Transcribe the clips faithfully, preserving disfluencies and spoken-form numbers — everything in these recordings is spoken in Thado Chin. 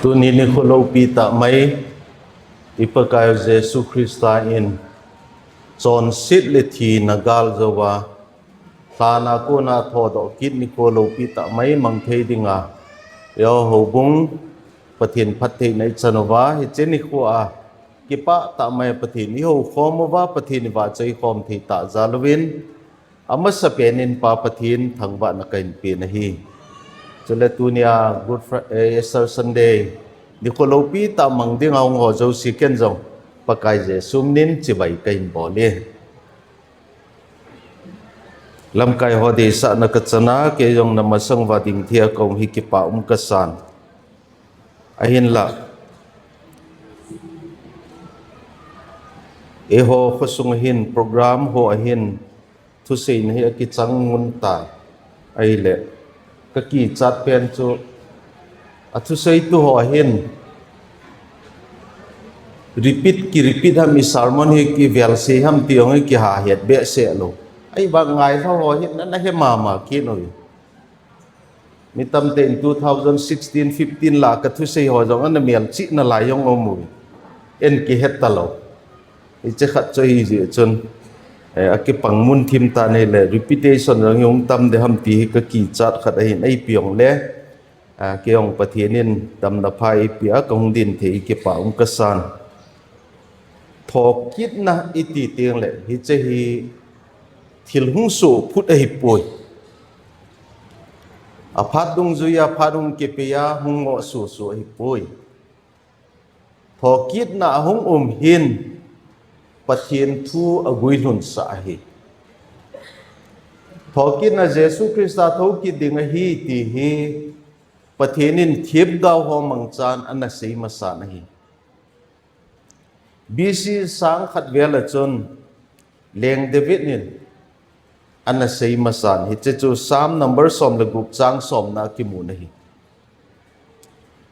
Tuni nikho loupi tah mai, i Pakaiyu Jesu Christa in chonset le thina gal jouva, lhana kona thodoh kit nikho loupi tah mai mang thei dinga, eiho houbung Pathen phattheina i chan uva, hiche nikho a kipah tah mai Pathen i houkhom uva, Pathen i vahchoi khom thei tah jal uvin, amasapen in Pa Pathen thangvahna kahin pe nahi. Chule tunia Good Fri-, eh, Easter Sunday, nikho loupi tah mang dinga hung ho jouse ken jong Pakai Jesu minin chibai kahin bol e. Lamkai ho deisahna kachana, kei jong namasang uva ding thei a kahung hi kipa um kasan. Ahinlah, eiho khosung ahin program ho ahin thuseina hi akichang ngun tan. Ahile, kakichat pen chu, athuseitu ho ahin repeat, ki repeat ham, i sermon hi kivelsei ham ti jong hi kiha het behseh lou. Ahivang ngailha ho hin ana he mama kit uve. Mi tamtah in two thousand sixteen fifteen lah a kathusei ho jong ana melchihna lai jong aum uve. Eikihet talou. Hiche khat chu ahijeh chun, eh, akipang mun thim tan ahile, repetition jong hi hung tam ding ham ti hi kakichat khat ahin, ipi jongle, ah, kei jong Pathen in damna pha eipea kahung din thei hi kipa um kasan. Thokitna iti tengle, hiche hi thil hung soh phut ahipoi. Aphat dungjuia phat hung kipea hung ngoh sohsoh ahipoi. Thokitna ahung um hin Pathen thu aguilhunsah ahi. Thokitna Jesu Christa thokit ding ahi ti hi Pathen in themgao ho mangchan ana sei masan ahi. B C sangkhat vel a chun Leng David in ana sei masan, hiche chu Psalm number som le gup chang somna a kimun ahi.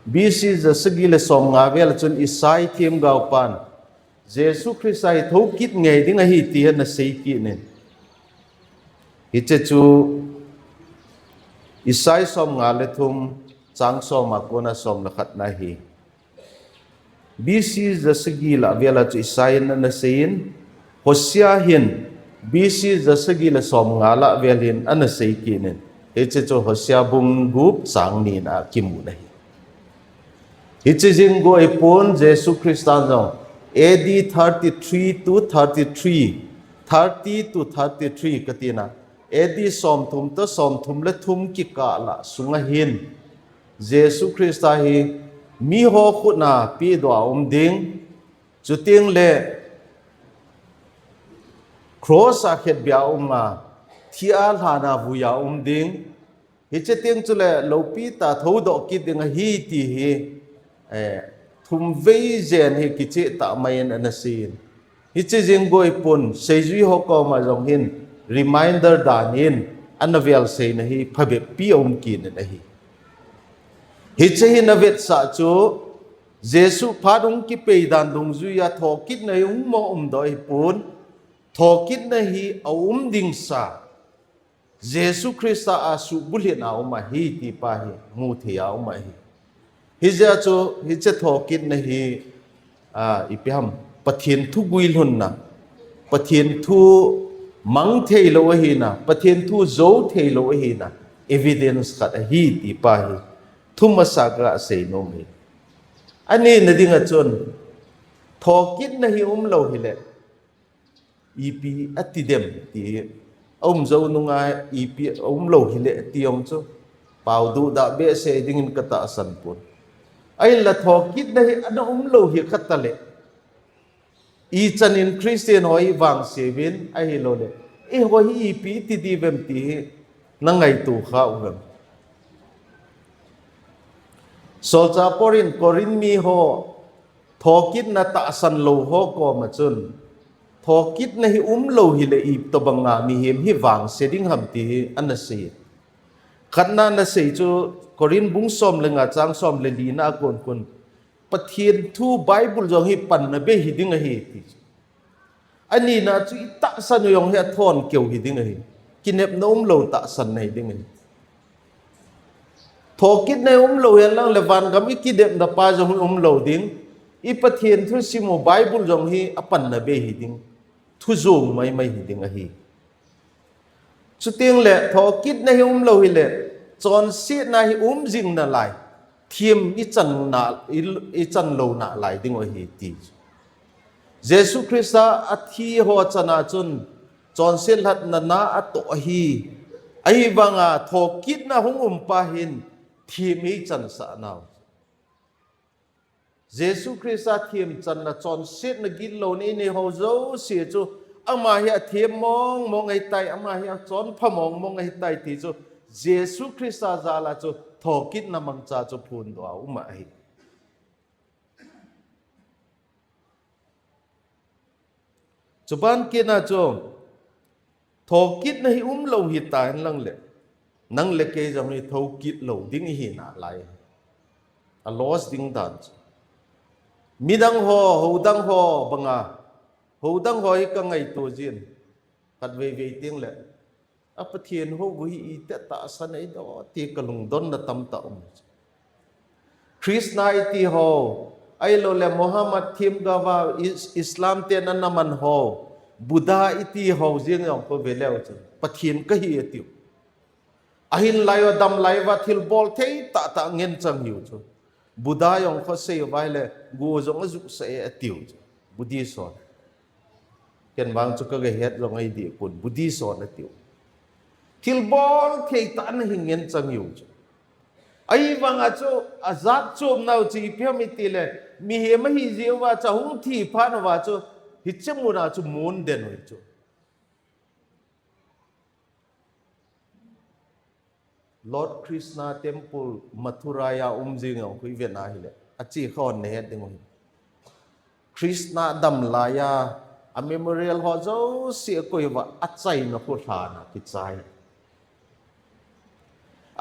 B C jasagi le somnga vel a chun Isai themgao pan Jesu Christa hi thokit ngei ding ahi ti ana sei kit in. Hiche chu Isai somnga le thum chang som a kona som le khatna ahi. B C jasagi lah vel a chu Isai in ana seiyin, Hosea hin B C jasagi le somnga lah vel hin ana sei kit in. Hiche chu Hosea bung gup chang nina a kimun ahi. Hiche jeng go ahipon Jesu Christa jong A D thirty-three to thirty-three, thirty to thirty-three kati na, A D somthum toh somthum le thum kikah lah sunga hin Jesu Christa hi miho khut a pedoh a um ding, chuteng le cross a khetbeh a um a, thi a lhan a vui a um ding, hiche teng chule loupi tah a thoudoh kit ding ahi ti hi, eh, thum vei jen hi kicheh tah mai in ana seiyin. Hiche jeng go ahipon, seijui ho koma jong hin reminder dan in ana velseina hi phabep pi aum kit in ahi. Hiche hi ana vetsah chu, Jesu phat hung kipei dan dungjuia thokitna hi hung mo umdoh ahipon, thokitna hi aum ding sa, Jesu Christa a suhbulhit a um ahi ti pa hi mu thei a um ahi. Hijeh a chu hiche thokitna hi, a, ipi ham, Pathen thu guilhunna, Pathen thu mang thei lou ahina, Pathen thu jou thei lou ahina, evidence khat ahi ti pa hi thumasa ka sei nom hi. Ani na ding a chun, thokitna hi um lou hile, ipi ati dem ti, aum jou nunga ipi aum lou hile ti jong chu, pao duhdah behseh dingin ka tahsan pon. Ahinla thokitna hi ana um lou hi kha tale, ichan in Christian ho i vangse uvin ahilouleh, eiho hi ipi ti diu vem ti hi na ngaito kha uvem? Solchah Paul in Corinth mi ho, thokitna tahsan lou ho koma chun, thokitna hi um lou hile itobanga mihem hi vangse ding ham ti hi ana sei. Khatna ana sei chu Corinth bung som le nga chang som le lina a kon kon, Pathen thu Bible jong hi panna bei hi ding ahi ti. Anina chu i tahsan u jong hi athon keu hi ding ahi. Kinepna um lou tahsanna hi ding ahi. Thokitna hi umlou hen lang le vangam i kidepna pa jong hi umlou ding. I Pathen thusim u Bible jong hi apanna bei hi ding. Thu jong maimai hi ding ahi. Chuteng le thokitna hi umlou hile, chonsetna hi um jing nalai. Thim i chan na, i, i chan lou nalai ding ahi ti. Jesu Christa a thi ho chana chun chonset lhatna na atoh ahi. Ahivanga thokitna hung um pa hin thim i chansah nau. Jesu Christa thim channa chonsetna gilou nei nei ho jouse chu ama hi athem mong mong ahitai, ama hi achonpha mong mong ahitai ti chu Jesu Christa jala chu thokitna mangcha chu phundoh a um ahi. Chuban kit na chu thokitna hi umlou hita hen lang le, nang le kei jong hi thokit lou ding ihi nalai. A loss ding dan chu. Midang ho, hodang ho banga, hodang ho hi ka ngaito jin. Khatvei vei teng le, a Pathen hou hi iti tahsan eidoh ti ka lungdonna tamtah um. Krishna iti ho, ahilou le Muhammad themgao va Is-, Islam ten ana man ho, Buddha iti ho jeng jong kho ve leu chun Pathen kahi atiu. Ahin lai uva, adamlai uva thilbol thei tahtah ngen chang hiu chu. Buddha jong kho sei uva ahile, go jong ajuhsah e atiu chu. Buddhist hon. Ken vang chu ka gahet jong ahi deh pon, Buddhist hon atiu. Thilbol thei tah ana hin ngen chang hiu chu. Ahivanga chu ajat chom nau chu ipi ham iti le, mihem ahi jeh uva chu ahung thi phat uva chu, hiche muna chu mun den u hi chu. Lord Krishna Temple Mathura a um jing jong khu ivet na hile, achi khon nahet ding u hi. Krishna dam laiya, a memorial ho jouse akoi uva, achaina khu lhan a kichai.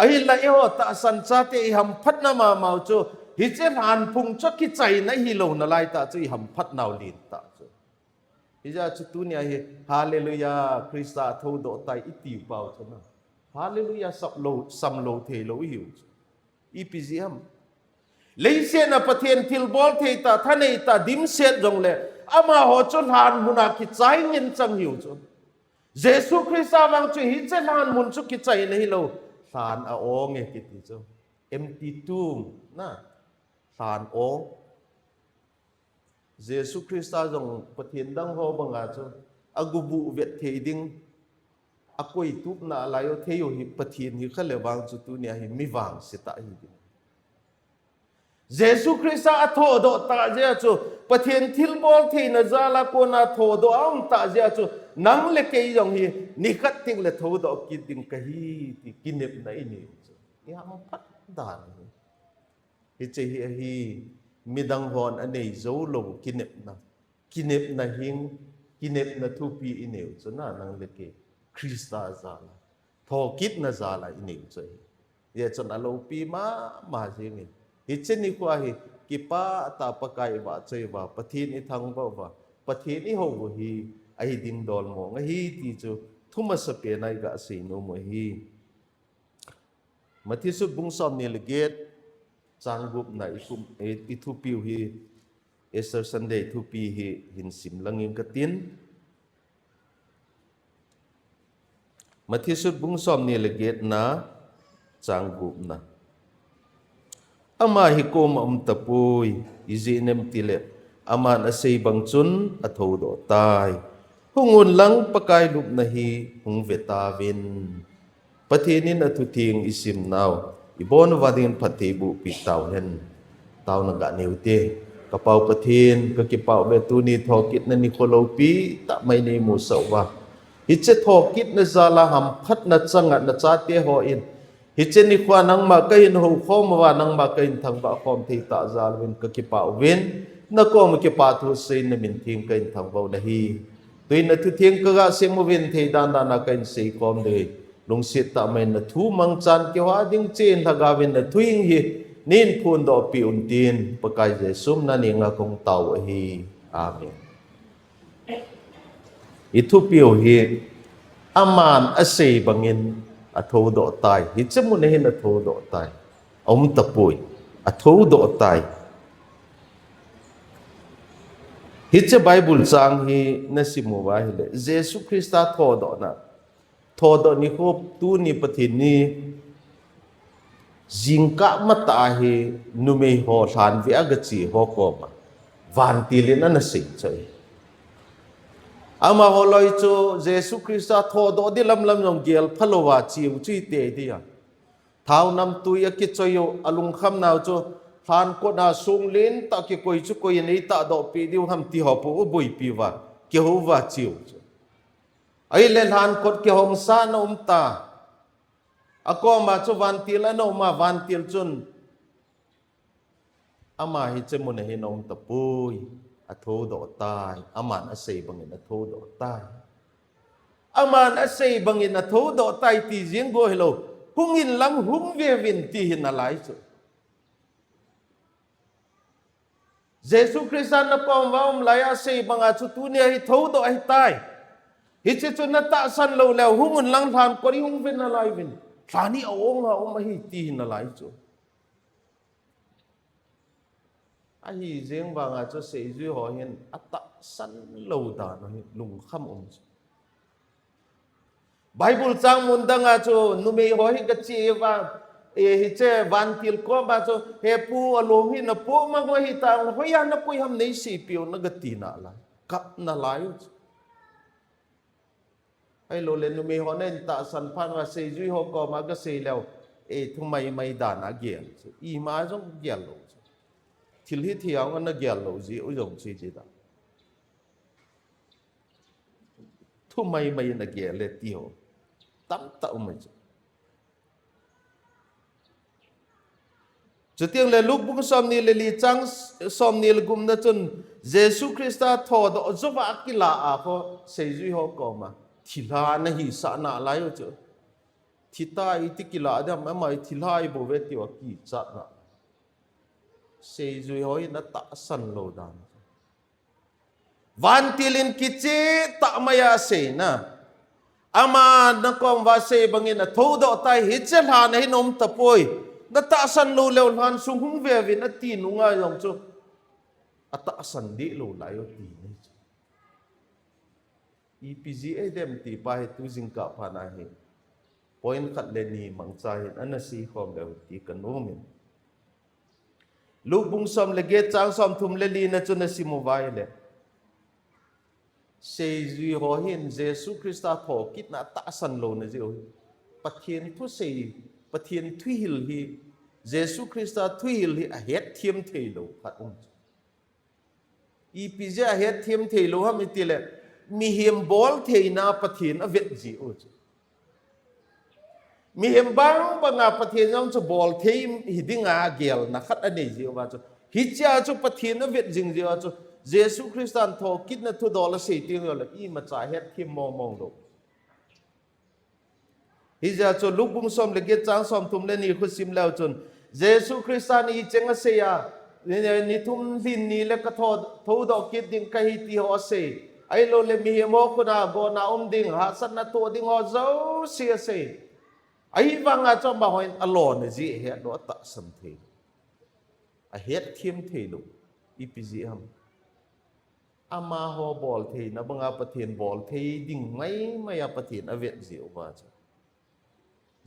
Ahinla eiho tahsan chate ihamphatna mamau chu, hiche lhan phung chu kichaina hilou nalai tah chu ihamphat nau len tah chu. Hijeh chun tunia hi, Hallelujah, Krista athoudoh tai iti pau chu na. Hallelujah, sam lou, sam lou thei lou ihiu chu. Ipi jeh ham. Leiset a Pathen thilbol thei tah, thanei tah, dimset jongle, amaho chu lhan muna kichai ngen chang hiu chu. Jesu Krista vang chu hiche lhan mun chu kichaina hilou. Lhan a-ong e kiti chu. Empty tomb, na. Lhan ong. Jesu Krista jong Pathen dang ho banga chu agubu vet thei ding, akoi tupna alai u thei u hi Pathen hi kha le vang chu tunia hi mi vangse tah hi ding. Jesu Krista athoudoh tah jeh a chu Pathen thilbol theina jal a kona thoudoh a um tah jeh a chu nang le kei jong hi nikhat teng le thoudoh kit ding kahi ti kinepna inei u chu. Ihamphat dan hi. Hiche hi ahi, midang hon anei jou lou kinepna. Kinepna hing, kinepna thupi inei u chu na nang le kei. Krista jal a. Thokitna jal a inei u chu ahi. Hijeh chun aloupi mama jing in. Hiche nikho hi, kipah tah a Pakai ivahchoi uva, Pathen ithangvah uva, Pathen ihou u hi, ahi ding dol mong ahi ti chu, thu masapen a iga seinom u ahi. Matthew sut bung somni le get, chang gupna i kum, i, i thupiu hi, Easter Sunday thupi hi hin sim lang inge katin. Matthew sut bung somni le getna, chang gupna. Ama hi koma um tapoi, ijeh inem itile, aman asei bang chun athoudoh tai. Hung un lang Pakai lupna hi hung ve tauvin. Pathen in athutheng isim nau, ibon uva dingin phatthei bohpi tauhen. Taona ga nei u hite. Ka Pau Pathen, ka kipah uve tuni thokitna nikho loupi tah mai nei musah uva. Hiche thokitna jal a hamphatna chang a nachate hon, hiche nikho a nangma kahin houkhom uva, nangma kahin thangvah khom thei tah jal uvin ka kipah uvin, na koma kipa thu seiyin na min theng kahin thangvah u ahi. Tuin na thutheng ka ga sim uvin thei dan dan a kahin seikhom ding ahi. Lungset tah mai in na thu mangchan kihou ding cheh in Lhagao in na thu hing hi neihin phondoh peh un tin, Pakai Jesu min a ngen a kahung tao u ahi. Amen. I thupiu hi, aman asei bangin athoudoh tai. Hiche mun a hin athoudoh tai. Aum tapoi. Athodoh tai. Hiche Bible chang hi nasim uva ahile, Jesu Christa thodohna, thodoh nikho tuni Pathen ni jingkah matah hi numei ho lhanve a gache ho koma vantil in ana sei chu ahi. Amaho loi chu Jesu Christa thodoh di lamlam jong gel phalou a cheu chu hite dia. Thao namtui akichoi u, alungkham nau chu lhankot a song lentah kikoi chu koi in eitahdoh peh diu ham ti ho pu u boipi uva, kihou uva cheu chu. Ahile lhankot kihong sa ana um ta. Akoma chu vantil ana um a, vantil chun, ama hiche mun a hin aum tapoi, athodoh tai, aman asei bangin athodoh tai. Aman asei bangin athodoh tai ti jeng go hilou, hung in lang hung veuvin ti hi nalai chu. Jesu Christa nakoma um laiya asei banga chu tunia hi thodoh ahitai. Hiche chu natahsan lou leu hung un lang lhankot hi hung ve nalai uvin. Lhan hi aong a um ahi ti hi nalai chu. Ahi jeng vanga chu seijui ho hin atahsan lou dan u hi lungkham um chu. Bible chang mun danga chu numei ho hi gache uva, e, hiche vantil koma chu, "He pu, along hi napoh mang u ahitai, hoiya nakoi ham neiseipeh u," nagati nalai. Kap nalai u chu. Ahilouleh numei hon ahin tahsan phat uva seijui ho koma gasei leu, e, thumaimai dan a gel chu. Ima jong gel lou chu. Thil hithei a ana gel lou jeh u jong chu hiti dan. Thumaimai in agel e ti ho tamtah um ahi chu. Chuteng le Luke bung somni le li chang somni le gupna chun Jesu Christa thodoh jouva kila a kho seijui ho koma thilha ana hisah nalai u chu. Thi tai ti kila ding ham, ama hi thilha ahi bouve tia kichat nalai. Seijui ho hin atahsan lou dan. Vantil in kicheh tah mai a aseina. Ama nakoma asei bangin athodoh tai, hiche lhan a hin aum tapoi. Natahsan lou leu lhan sung hung veuvin ati nunga jong chu atahsan deh lou lai u ti ahi chu. Ipi jeh ahi dem ti pa hi tu jingkah phat na hi point khat le ni mangcha hin ana seikhom leu hen ti kanom in. Luke bung som le get chang somthum le lina chu nasim uva ahile, seijui ho hin Jesu Christa thokitna tahsan louna jeh u hi, Pathen thusei, Pathen thuhil hi, Jesu Christa thuhil hi ahetthem theilou khat um chu. Ipi jeh a ahetthem theilou ham itile, mihem boltheina Pathen avet jeh u chu. Mihem bang banga Pathen jong chu bolthei hidinga gelna khat anei jeh uva chu. Hichea chu Pathen avet jing jeh uva chu. Jesu Christan thokitna thudol asei teng jongle imacha hetthem mongmong lou. Hijeh chun Luke bung som le get chang somthum le ni khu sim leu chun, Jesu Christan hicheng asei a, ni, ni thum lhin ni le katho, thodoh kit ding kahi ti ho asei. Ahilouleh mihem ho khut a gotna um ding, hahsatna toh ding ho jouse asei. Ahivanga chu amahon alona jeh ahet lou, atahsan thei lou. Ahetthem thei lou. Ipi jeh ham? Amaho boltheina banga Pathen bolthei ding maimai a Pathen avet jeh uva chu.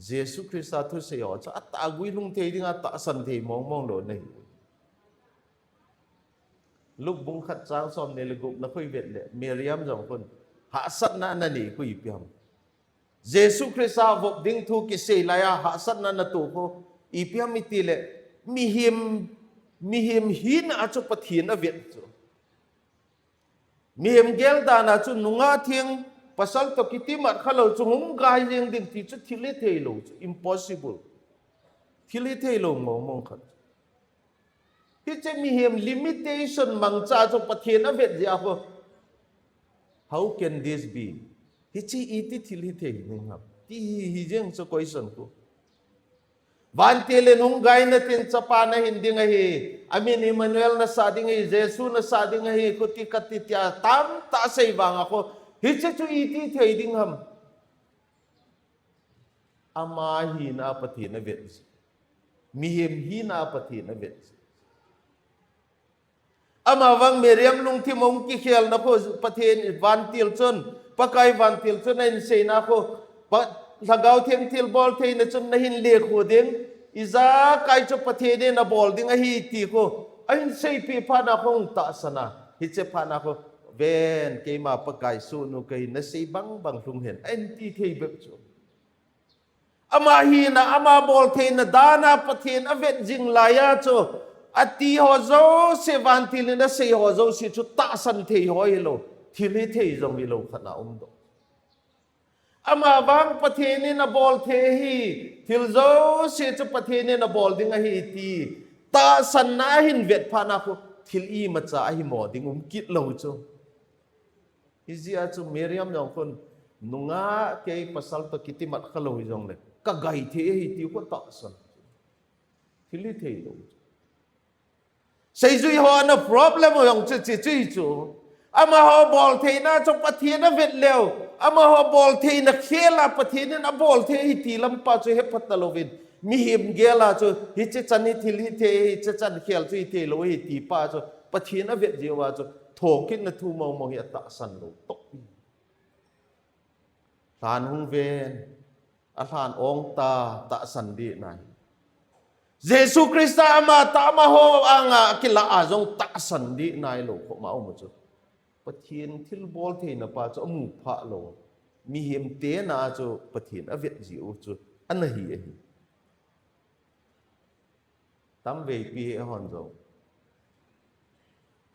Jesu Christa thusei ho chu atah a guilhung thei dinga tahsan thei mongmong louna ahi. Luke bung khat chang somni le gupna khu ivet le, Miriam jong khun hahsatna ana nei khu ipi ham? Jesu Christa vop ding thu kisei laiya hahsatna ana toh khu ipi ham itile, mihem, mihem hina a chu Pathen avet chu. Mihem geldan a chu nungah theng pasal toh kitimat khalou chu hung gai jeng ding ti chu thil hithei lou chu, impossible. Thil hithei lou mongmong khat. Hiche mihem limitation mangcha chu Pathen avet jeh a khu, how can this be? Hiche iti thil hithei ding ham ti hi, hi jeng chu question khu. Vantil in hung gai natin chapa nahin ding ahi. Amin Emmanuel nasah ding ahi, Jesu nasah ding ahi, khuti kati tia tamtah asei vanga khu, hiche chu iti thei ding ham? Ama hina Pathen avet jeh. Mihem hina Pathen avet. Amavang Miriam lungthim a hung kikhelna khu Pathen vantil chun, Pakai vantil chun ahin seina khu, Pa, Lhagao Theng thilbol theina chun nahin lekhu ding, ijakai chu Pathen in abol ding ahi ti khu ahin seipeh phat na khu hung tahsan a, hiche phat na khu, ven, keima Pakai sohnu kahi, nasei bangbang lhung hen, ahin ti thei bep chu. Ama hina, ama boltheina dan a Pathen avet jing lai a chu, ati ho jouse, vantil in asei ho jouse chu tahsan thei ho hilou, thil hithei jong hilou khat na umdoh. Amavang Pathen in abol thei ahi, thil jouse chu Pathen in abol ding ahi ti tahsanna ahin vet phat na khu, thil imacha ahimo ding um kit lou chu. Hijeh a chu Miriam jong khun, nungah kei pasal toh kitimat khalou hijongle, kagai thei ahi ti khu tahsan. Thil hithei lou. Seijui ho ana problem jong chu, chu, chu, chu. Amaho boltheina chu Pathen avet leu, amaho boltheina khel a Pathen in abol thei ahi ti lam pa chu hepha talouvin, mihem gel a chu hiche chan hi thil hithei, hiche chan khel chu hithei lou ahi ti pa chu Pathen avet jeh uva chu thokitna thu mong mong hi atahsan lou toh. Lhan hung ven, alhan ong ta, tahsan ding nai. Jesu Christa amatah amaho anga akilah a jong tahsan ding nailou khop ma um chu. Pathen thilbol theina pa chu amu phah lou. Mihem te na chu Pathen avet jiu chu ana hi ahi. Tamveipi eihon jong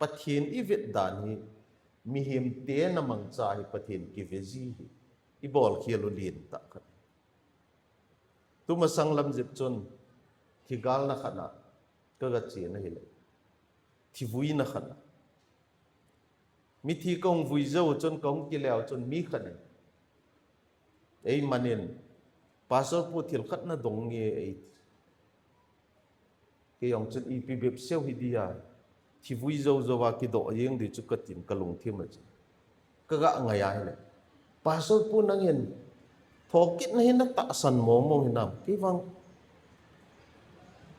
Pathen ivet dan hi, mihem te na mangcha hi Pathen kive ji hi, ibol khel u lentah khat. Tumasang lam jep chun, thigalna khat na, kaga chen ahile, thivuina khat na. Mithi kahung vui jou chun, kahung kile u chun mi khat in, eiman in, Pastor pu, thil khat nadong nge, ei. Kei jong chun ipi bep seiu hi dia, thivui jou jou a kidoh jeng ding chu katin kalungthim a chu. Kaga ngai ahile, Pastor pu, nangin thokitna hi natahsan mong mong hinam? Kei vang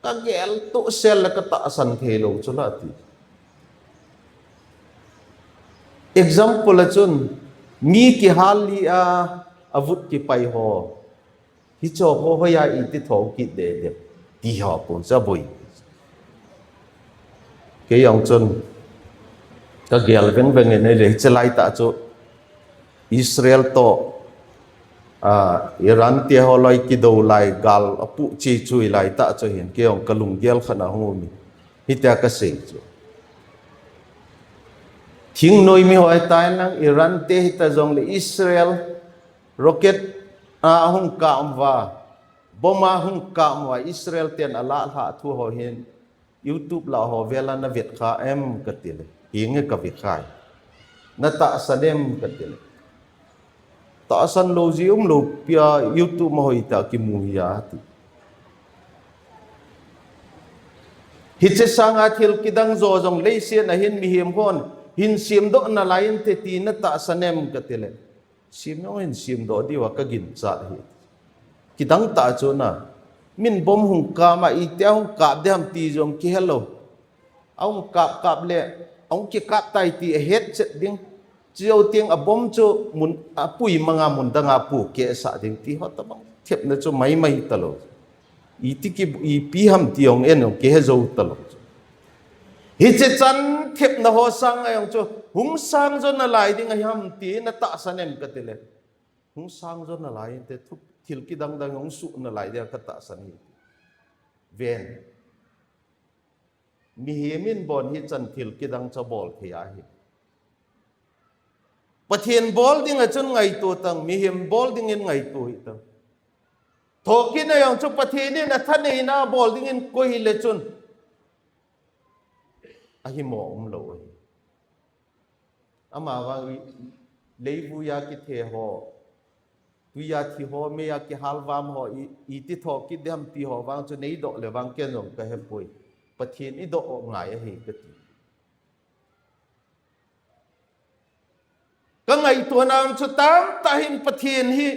kagel toh sel le katahsan thei lou chu la ti. Example a chun, mi kihal li a, avut kipai ho, hicho ho hoiya iti thokit ding dem ti ho pon chu aboi. Kei jong chun kagel veng veng in ahile, hiche laitah chu Israel toh, a, Iran te ho loi kidou lai, gal apuh cheh cheh laitah chu hin, kei jong kalunggel khat na hung um in. Hitia kasei chu. Thingnoi mi ho hitai nang, Iran te hita jongle Israel rocket a hung kap uva, bomb a hung kap uva, Israel ten alah lhah thu ho hin, YouTube lah ho vel a navet kha em kati le, henge kave khai. Natahsan em kati le, tahsan lou ji umlou pia, YouTube ma hoitah kimu hi ati. Hiche sanga thil kidang jo jong leiset a hin mihem hon hin semdoh nalai inte ti natahsan em kati le, sem jong hin semdoh diu a kaginchat ahi. Kidang tah chu na, min bomb hung kap a, itia hung kap ding ham ti jong kihelou. Ahung kap kap le, ahung kikap tai ti ahet chet ding. Chujou teng a bomb chu mun, apui manga mun dang a pohkeh sah ding ti ho tabang thepna chu maimai talou. Iti ki, ipi ham ti jong en jong kihe jou talou. Hiche chan thepna ho sanga jong chu hung sang jo nalai ding ahi ham ti natahsan em kati le, hung sang jo nalai inte, thu, thil kidang dang hung suh nalai dia katahsan hi. Ven. Mihem in bon hichan thil kidang chu abol thei ahi. Pathen bol ding a chun ngaito tang, mihem bol ding in ngaito hih tang. Thokitna jong chu Pathen in athaneina bol ding in koi hile chun ahimo umlou ahi. Amavang i, leivui a kithe ho, tui a thi ho, mei a kihal vam ho, i, iti thokit ding ham ti ho vang chu neidoh le vang ken jong kahepoi. Pathen idoh ngai ahi kati. Kangaito nam chu tamtah hin Pathen hi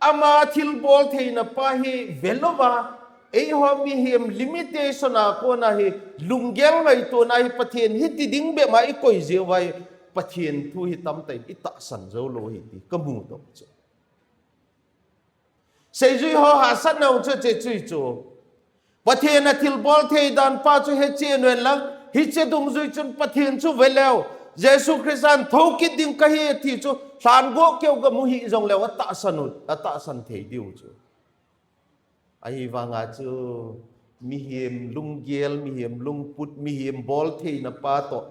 ama thilbol theina pa hi velouva, Eiho mihem limitation a kona hi lunggel ngaitona hi Pathen hiti ding bep ma i koi jeh uva hi Pathen thu hi tamtah in i tahsan jou lou hi ti ka mudoh chu. Seijui ho hahsatna chu hiche chu chu. Pathen a thilbol thei dan pa chu hechen uvin lang, hiche dungjui chun Pathen chu ve leu, Jesu Christan thokit ding kahi ati chu, lhan go keu ga mu hih jongleu atahsan u, atahsan thei diu chu. Ahivanga chu mihem lunggel, mihem lungput, mihem boltheina pa toh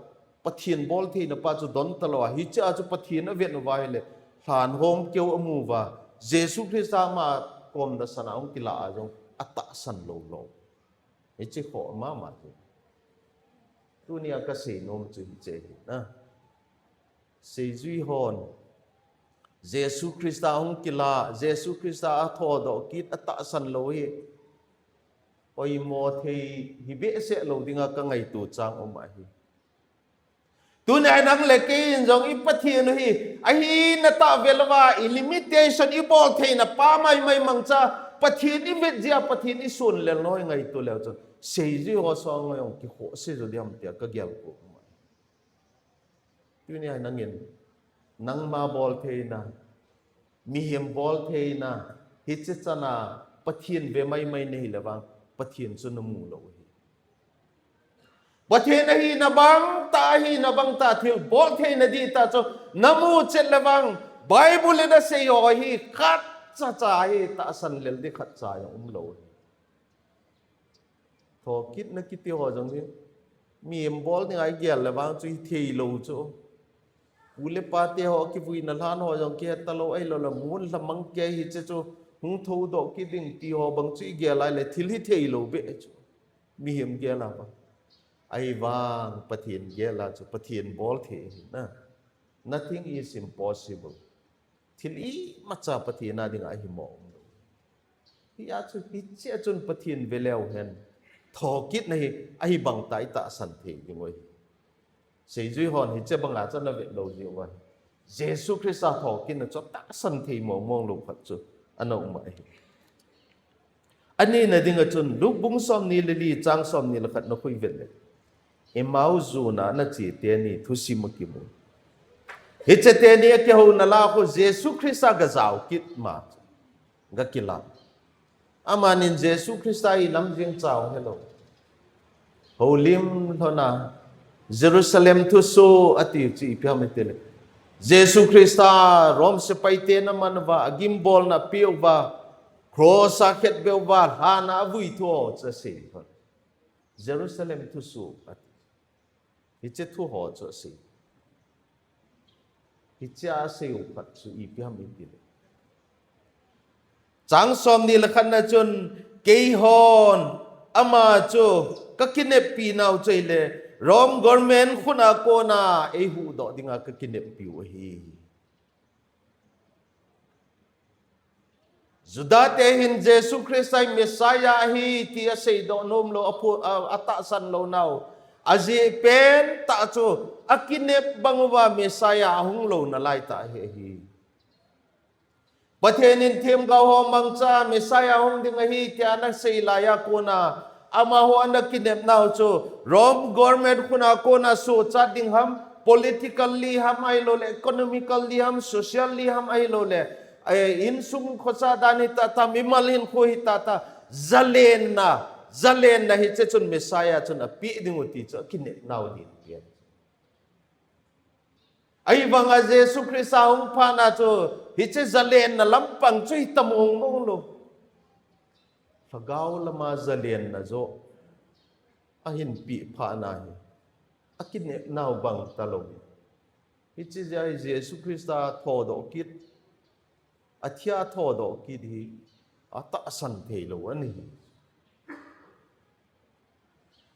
Pathen boltheina pa chu don talou a, hiche a chu Pathen avet uva ahile, lhan hom keu amu uva, Jesu Christa ma kom dasana hung kila a jong atahsan lou lou. Hiche khoh mama chu. Tunia kasei nom chu hiche hi na. Seijui hon Jesu Christa hung kila, Jesu Christa athodoh kit atahsan lou hi. Poimo thei hi behseh lou dinga ka ngaito chang um ahi. Tunia nang le kei in jong i Pathen u hi, ahina tah ve louva, i limitation, i boltheina pa maimai mangcha, Pathen i vet jeh a, Pathen i sun lel nau i ngaito leu chun, seijui ho sanga jong kikhohse jo diam tia ka gel ko. Tunia nangin, nangma boltheina, mihem boltheina, hiche chana Pathen ve maimai nahi le vang, Pathen chu namu lou hi. Pathen ahina bang tah, ahina bang tah, thilbol theina dihtah chu namu chet le vang, Bible in asei ho hi khatcha cha hi tahsan lel ding khatcha jong um lou hi. Thokitna kiti ho jong hi, mihem bol dinga i gel le vang chu hithei lou chu. Pu le pa te ho kivuina lhan ho jong kihe talou ahilou le, mun lhamang kei hiche chu hung thodoh kit ding ti ho bang chu i gel ahile thil hithei lou beh chu. Mihem gel a vang. Ahivang Pathen gel a chu Pathen bol thei ahi na. Nothing is impossible. Thil imacha Pathen a dinga ahi mong lou. Hia chu hiche a chun Pathen ve leu hen, thokitna hi ahi bang tah i tahsan thei ding u ahi. Seijui hon hiche banga chu ana vet lou jeh uva, Jesu Christa thokitna chu tahsan thei mong mong lou khat chu ana um ahi. Anina dinga chun Luke bung somni le li chang somni le khat na khu i vet le, Emmaus jona ana che teni thusim akimu. Hiche teni akihouna lah a khu Jesu Christa ga jao kit ma chu, ga kilah. Amanin Jesu Christa hi lamjing chau helou, houlim lhona, Jerusalem thusoh ati chu ipi ham itile, Jesu Christa Rom sepai ten aman uva, agimbolna apeh uva, cross a khetbeh uva, lhan a avui thu ho chu asei. Jerusalem thusoh ati. Hiche thu ho chu asei. Hiche a asei u khat chu ipi ham itile, chang somni le khat na chun, keihon ama chu ka kineppi nau chu ahile, Rom government khut a kona eihuhdoh dinga ka kineppi u ahi. Juda te hin Jesu Christa hi Messiah ahi ti aseidoh nom lou, aphu-, a, atahsan lou nau. Ajeh pen tah chu akinep bang uva Messiah ahung lou nalai tah ahi. Pathen in themgao ho mangcha Messiah hung ding ahi tia ana sei laiya kona, amaho ana kinep nau chu Rom government khut a kona sochat ding ham, politically ham ahilouleh, economically ham, socially ham ahilouleh, eh, insung khosah dan hita ta, mimal hinkho hita ta, zalenna, zalenna hiche chun Messiah chun apeh ding u ti chu akinep nau ahi. Ahivanga Jesu Christa hung phat na chu, hiche zalenna lampang chu hita mong mong lou. Lhagao lama zalenna joh ahin peh phat na hi, akinep nau bang talou. Hiche jeh a hi Jesu Christa thodoh kit, athi a thodoh kit hi atahsan thei lou ana hi.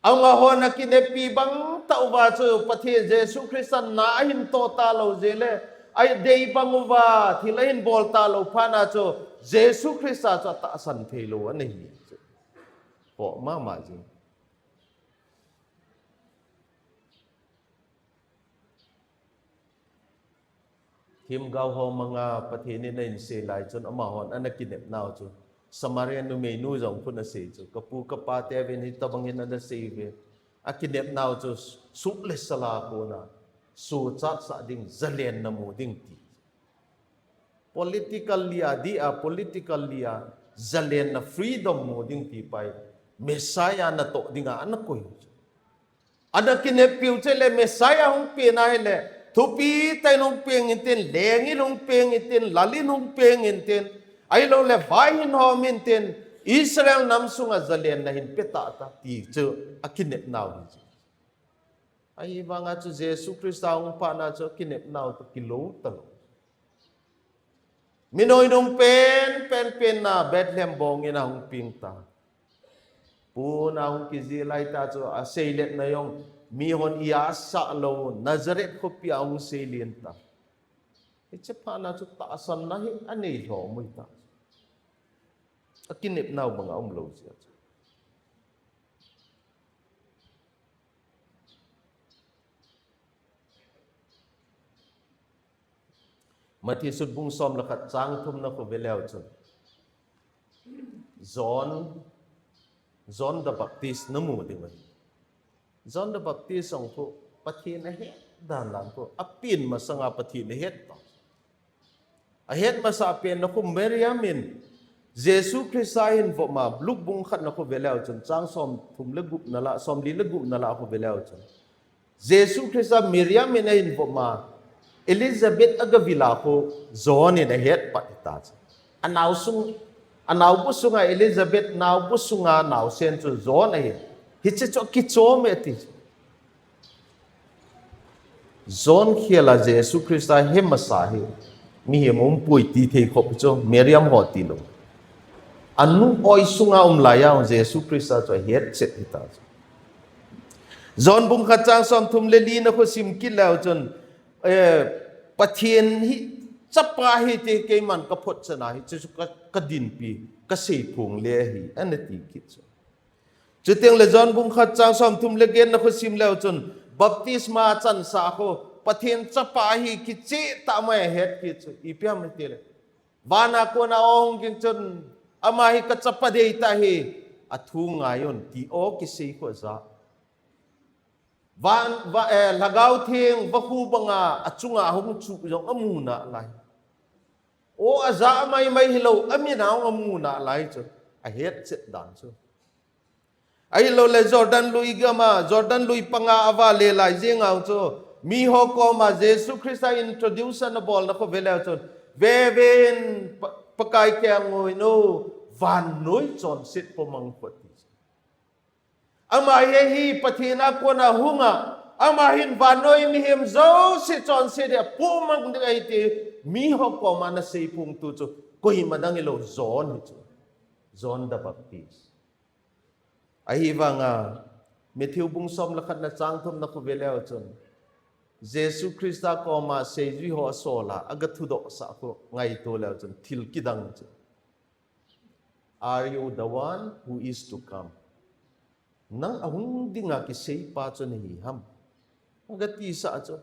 Amaho ana kineppi bang tah uva chu Pathen Jesu Christa na ahin toh talou jeh le, adei bang uva thil ahin bol talou phat na chu Jesu Christa chu atahsan thei lou ana hi. Khoh mama jing. Themgao ho manga Pathen in ahin sei lai chun amahon ana kinep nau chu Samaria numeinu jong khu ana sei chu, ka pu ka pa te vin hitabang in ana sei ve. A kinepnau chu suk le sala kona suhchat sah ding zalenna mu ding ti. Politically a di a, politically a zalenna freedom mu ding ti pai. Messiah natoh dinga ana koi chu. Ana kineppiu chule Messiah hung pen ahile, thupi tah in hung peng intin, leng in hung peng intin, lal in hung peng intin, ahilou le vai hin hom intin, Israel nam sunga zalenna hin pe tah ta ti chu a kinepnau hi chu. Ahivanga chu Jesu Christa hung phatna chu a kinepnau chu kilou talou. Minoi nung pen, pen, pen na Bethlehem bong in ahung peng ta. Pun ahung kijih lai ta chu aseilet na jong mihon i asah lou Nazareth khopi ahung seilen ta. Hiche phatna chu tahsanna hi anei lhom u hita. A kinepnau banga umlou jeh chu. Matthew sut bung som le khat chang thum na khu ve leu chun John, John the Baptist na mu ding ahi. John the Baptist jong khu Pathen ahet dan dan khu apen masanga Pathen ahet ta. Ahet masa pen na khu Miriam in Jesu Christa hin vop ma, Luke bung khat na khu ve leu chun chang som thum le gup na la, som li le gup na la khu ve leu chun Jesu Christa Miriam in ahin vop ma, Elizabeth agavil a khu John in ahet pat hita chu. Anau sung, anaubu sunga Elizabeth naubu sunga naosen chu John ahi. Hiche chu akichom e ti chu. John khel a Jesu Christa he masa hi mihem umpui ti thei khop chu Miriam ho tilou. Anu oi sunga um laiya Jesu Christa chu ahet chet hita chu. John bung khat chang som thum le li na khu sim kit leu chun, eh, Pathen hi chapa hi ti keiman ka photchan a hi chu ka, ka dinpi, ka seiphong le ahi, ana ti kit chu. Chuteng le John bung khat chang som thum le get na khu sim leu chun baptisma chansah khu Pathen chapa hi kicheh tah mai ahet kit chu. Ipi ham ti le, vana kona ahung ging chun ama hi ka chapa dei tah hi, athu ngai un ti aw kisei khu aja. Van, va, eh, Lhagao Theng vakhu banga achunga hung chuh jong amu nalai. Aw aja mai mai hilou, amin a hung amu nalai chu. Ahet chet dan chu. Ahilou le Jordan lui gama, Jordan lui panga avale lai jeng a chu. Miho koma Jesu Christa introduce ana bol na khu ve leu chun. Ve ve in Pa-, Pakai kelngoi nu, vannoi chonset pomang khu ati. Ama hi, hi Pathen a kona hunga, ama hin vannoi mihem jouse chonset dia pomang ding ahi ti, miho koma ana seiphong tu chu, koima dang hilou John hi chu. John the Baptist. Ahivanga, Matthew bung som le khat na chang thum na khu ve leu chun, Jesu Christa koma seijui ho asol a, aga thudoh sah khu ngaito leu chun, thil kidang chu. Are you the one who is to come? Nang ahung dinga kisei pa chu nahi ham? Aga ti sah chu.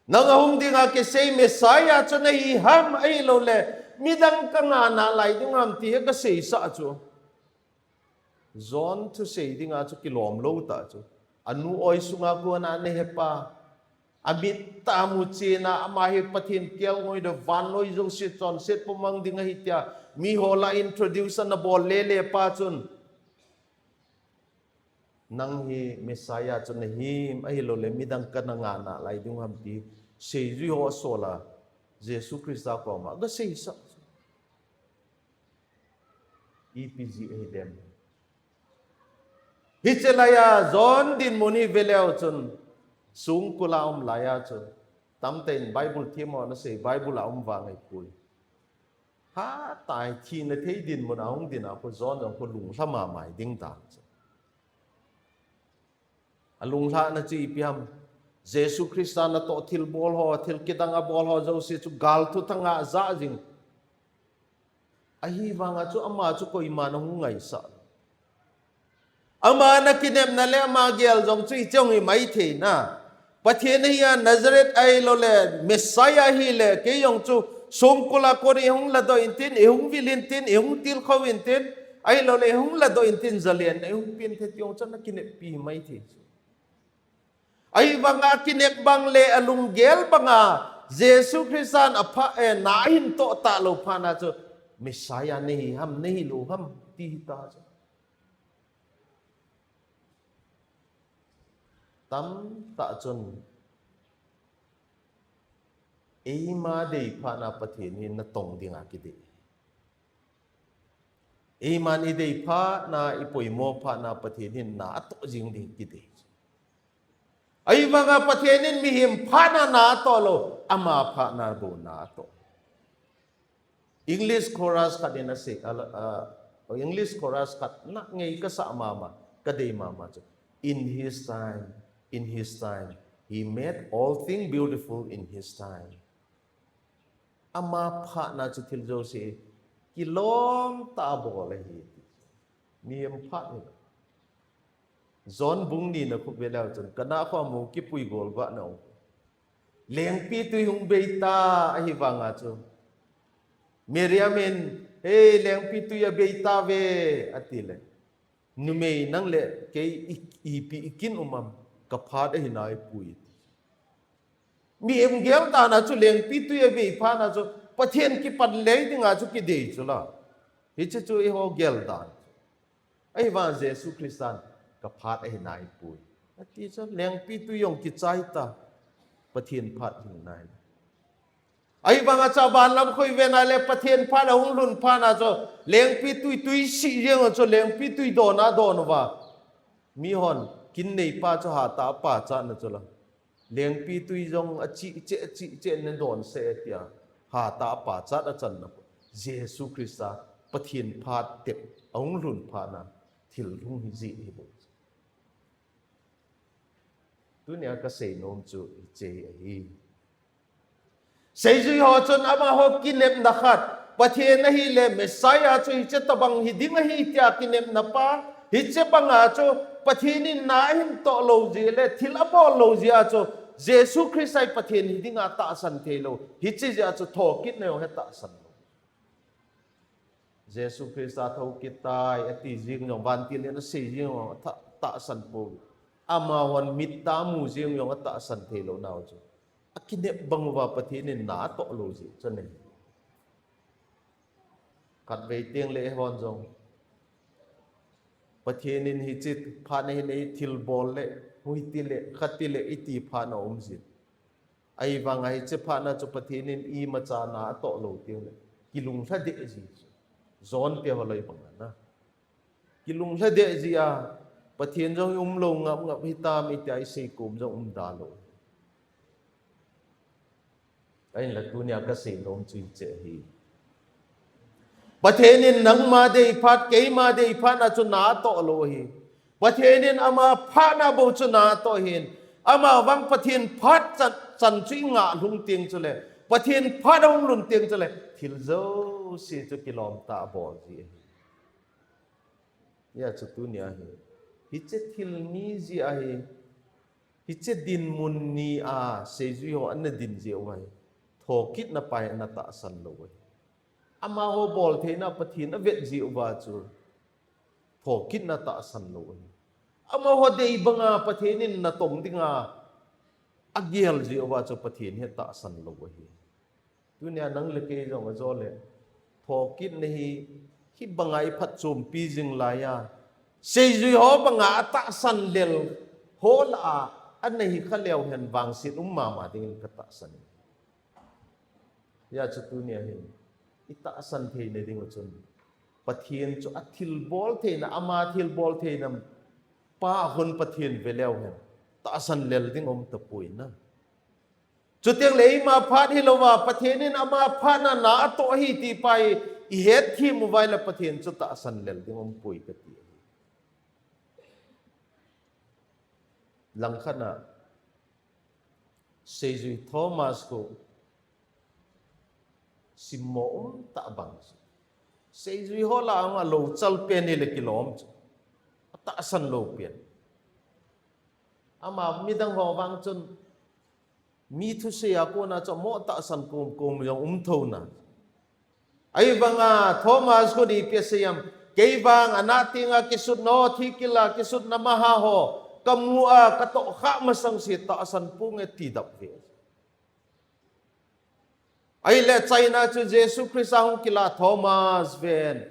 Nang ahung dinga kisei Messiah chu nahi ham ahilou le, midang ka ngah nalai ding ham ti aga sei sah chu. John thusei dinga chu kilom lou tah chu. Anu oi sunga kona ana hepa. Amit tah a mu chena ama hi Pathen kelngoi le vannoi jouse chonset pomang ding ahi tia. Miho lah a introduce ana bol lele pa chun. Nang hi Messiah chu nahim ahilou le midang kana ngah nalai ding ham ti. Seijui ho asol a. Jesu Christa koma. Aga sei sah chu. Ipi jeh ahi dem. Hiche laiya John dinmun hi ve leu chun, songkul a um laiya chun, tamtah in Bible them ho ana sei, Bible a um vang ahipoi. Hatah in thina thei dinmun a hung din a khu John jong khu lunglha mama hi ding dan chu. Alunglhahna chu ipi ham? Jesu Christa natoh thilbol ho, thil kidang abol ho jouse chu gal thuthang a ajah jing. Ahivanga chu ama chu koiman ahung ngaisah. Ama ana kinepna le ama gel jong chu hiche hung hi maithei na. Pathen ahi a Nazareth ahilou le Messiah ahile, kei jong chu Songkul a kon ihung ladoh intin, ihung vil intin, ihung tilkhou intin, ahilouleh ihung ladoh intin, zalen ihung pin thei ti jong chu ana kineppi mai thei chu. Ahivanga kinep bang le alunggel banga Jesu Christan apha, eh, na ahin toh talou phat na chu Messiah nahi ham, nahi lou ham, ti hita chu. Tamtah chun eima dei phat na Pathen hi natong dinga kidei. Eiman idei phat na, ipoimo phat na Pathen hin na atoh jing ding kidei. Ahivanga Pathen in mihem phat na na atoh lou, ama phat na bou na atoh. English chorus khat in asei, a, a, English chorus khat na ngei kasa mama, kadei mama chu. In his time, in his time, he made all things beautiful in his time. Ama phat na chu thil jouse kilom tah a abol ahi. Mihem phat ni. John bung ni na khu ve leu chun, Kana kho a mu kipui gol vah na u. Lengpitwi hung bei ta ahivanga chu. Miriam in, "Hey, lengpitwi abei ta ve," ati le. "Numei nang le kei i, ipi ikin um am, ka phat ahi nai pui," ati. Mihem gel tah na chu lengpitwi abei phat na chu Pathen kipan lei dinga chu kidei chu la. Hiche chu eiho gel dan. Ahivang Jesu Christan ka phat ahi nai pui. Ati chu lengpitwi jong kichai ta. Pathen phat hing nai. Ahivanga chu aban lam khu ive na le Pathen phat ahung lhun phat na chu lengpitwi tui si jeng chu lengpitwi don a don uva. Mihon kin nei pa chu hatah a pachat na chu la. Lengpitwi jong achi che, achi che na don se tia. Hatah a pachat achan na. Jesu Christa Pathen phat tep ahung lhun phat na thil lhung hi ji hi bou. Tunia kasei nom chu hiche ahi. Seijui ho chun amaho kinepna khat, Pathen ahile Messiah chu hiche tabang hi ding ahi tia kinepna pa, hiche banga chu Pathen in na ahin toh lou jeh le thil abol lou jeh a chu Jesu Christa hi Pathen hi dinga tahsan thei lou. Hiche jeh a chu thokitna jong hi tahsan lou. Jesu Christa thokit tai ati jing jong, vantil in asei jing jong, atha, tahsan pou. Amahon mit a mu jing jong atahsan thei lou nau chu. Akinep bang uva Pathen in na atoh lou jeh chu ahi. Khatvei teng le eihon jong Pathen in hiche phat na hin eithilbol le, huiti le, khati le, iti phat na um jin. Ahivanga hiche phat na chu Pathen in imacha na atoh lou teng le, kilunglha deh ji chu. John te ho loi banga na. Kilunglha deh ji a, Pathen jong umlou ngap ngap hitam itia isei kom jong umda lou. Ahinla tunia kasei nom chu hiche ahi. Pathen in nangma dei phat, keima dei phat na chu na atoh lou ahi. Pathen in ama phat na bou chu na atoh ahin. Amavang Pathen phat chan, chan chu ingah lhung teng chule, Pathen phat ahung lhun teng chule, thil jouse chu kilom tah a abol ji ahi. Hijeh chun tunia hi, hiche thil ni jeh a hi, hiche dinmun ni a seijui ho ana din jeh uva hi, thokitna pa hi ana tahsan lou ahi. Amaho bol theina Pathen avet jeh uva chu, thokitna tahsan lou ahi. Amaho dei banga Pathen in natong dinga agel jeh uva chu Pathen hi tahsan lou ahi. Tunia nang le kei jong ajole, thokitna hi, hibanga iphatchompi jing laiya, seijui ho banga atahsan lel ho lah a, ana hi kha leu hen vangset um mama dingin katahsan. Hijeh chun tunia hin, itahsan theina diu chun, Pathen chu athilbol theina, ama thilbol theina pa hon Pathen ve leu hen, tahsan lel ding um tapoi na. Chuteng le eima phat hilouva, Pathen in ama phat na na atoh ahi ti pa hi, ihet them uva ahile Pathen chu tahsan lel ding umpoi kati ahi. Langkhat na, seijui Thomas khu, simmo um tah bang. Seijui ho lah a louchal pen hile kilom chu. Atahsan lou pen. Ama midang ho vang chun, Mi thusei a kona chu amoh tahsan kom kom jong um thou na. Ahivanga Thomas khun ipi asei em? Kei vang anah tenga kisutna ho, thikil a kisutna maha ho kamu a katoh khah masang se tahsan ponge ti dap ve. Ahile achaina chu Jesu Christa hung kila Thomas ven.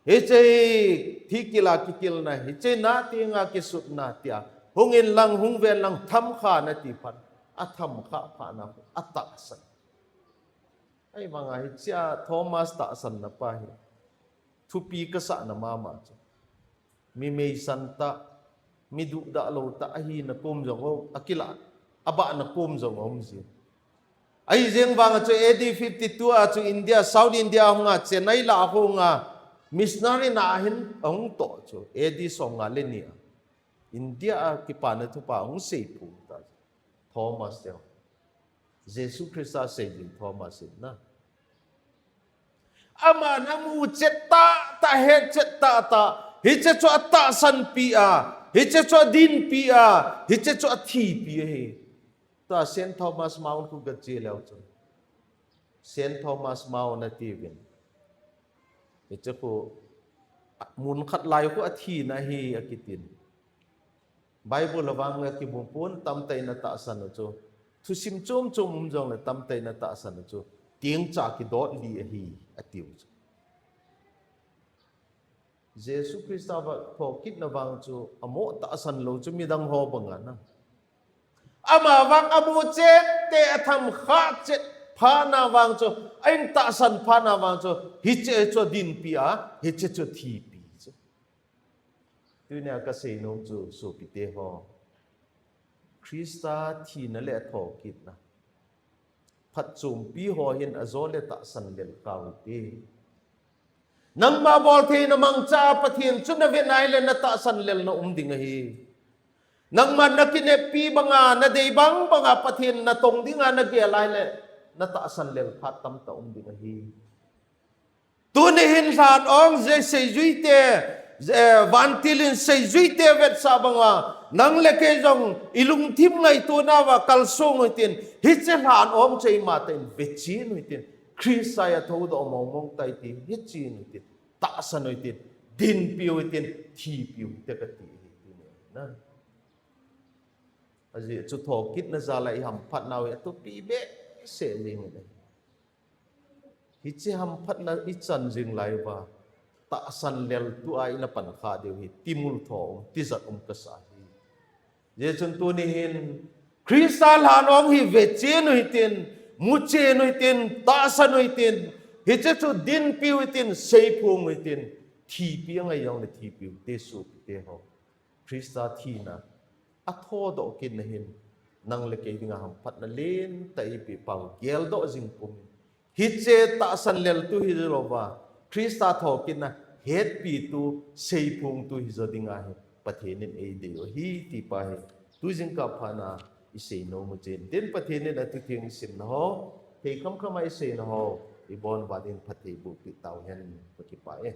Hiche hi thikil a kikilna, hiche nah tenga kisutna tia. Hung in lang, hung ven lang, tham khah in ati phat. Atham khah phat na, atahsan. Ahivanga hichea Thomas tahsanna pa hi thupi kasahna mama chu. Mi meisan tah, mi duhdah lou tah ahina kom jong um, akila, abahna kom jong um jin. Ahi jeng vanga chu A D fifty-two a chu India, South India hunga, Chennai lah hunga, missionary na ahin ahung toh chu, A D somnga le ni a. India a kipana thupha ahung seiphong ta. Thomas te. Jesu Christa seijui Thomas in na. Aman amu chet tahtah, ahet chet tahtah. Hiche chu atahsanpi a, hiche chu adinpi a, hiche chu athipi ahi. Tua Saint Thomas Mount khu gache leu chun, Saint Thomas Mount atiuvin. Hiche khu mun khat lai khu athina ahi akitin. Bible a vang akimu pon, tamtah in atahsan u chu. Thusim chom chom um jongle tamtah in atahsan u chu. Tengcha kidot li ahi, atiu chu. Jesu Christa va thokitna vang chu amoh tahsan lou chu midang ho banga na. Ama vang amu chet te, atham khah chet phat na vang chu, ahin tahsan phat na vang chu, hiche chu adinpi a, hiche chu athipi chu. Tunia kasei nom chu sopite ho, Christa thina le athokitna phatchompi ho hin ajo le tahsan lel kau hite. Nangma boltheina mangcha Pathen chu navet nai le natahsan lelna um ding ahi. Nangma nakineppi banga, nadei bang banga Pathen natong dinga nagel nai le natahsan lel phat tamtah um ding ahi. Tuni hin lhan ong je seijui te, je, vantil in seijui te vetsah banga, nang le kei jong ilungthim ngaito nauva kalsong uhitin, hiche lhan ong chu imatah in vechen uhitin, Christa a thoudoh mong mong tai ti, vechen uhitin, tahsan uhitin, dinpi uhitin, thipi uhite kati ahi tuni na. Ajeh chu thokitna jal a ihamphat nau hi athupi behseh jeng in ahi. Hiche hamphatna ichan jing lai uva, tahsan leltu a ina pan kha diu hi, timul tho um, tijat um kasa hi. Hijeh chun tuni hin, Christa lhan ong hi vechen uhitin, muchen uhitin, tahsan uhitin, hiche chu dinpi uhitin, seiphong uhitin, thipi angai jongle thipi uhite sopite ho. Christa thina, athodoh kitna hin, nang le kei dinga hamphatna lentah eipeh pau geldoh jing pum in. Hiche tahsan leltu hilouva, Christa thokitna hetpitu, seiphongtu hijo dinga hi Pathen in eidei u ahi ti pa hi, tu jingkah phatna isei nom u chu ahin, tin Pathen in athutheng isimna ho, thei khamkham a iseina ho, ibon uva din phatthei bohpeh tauhen, kakipah e.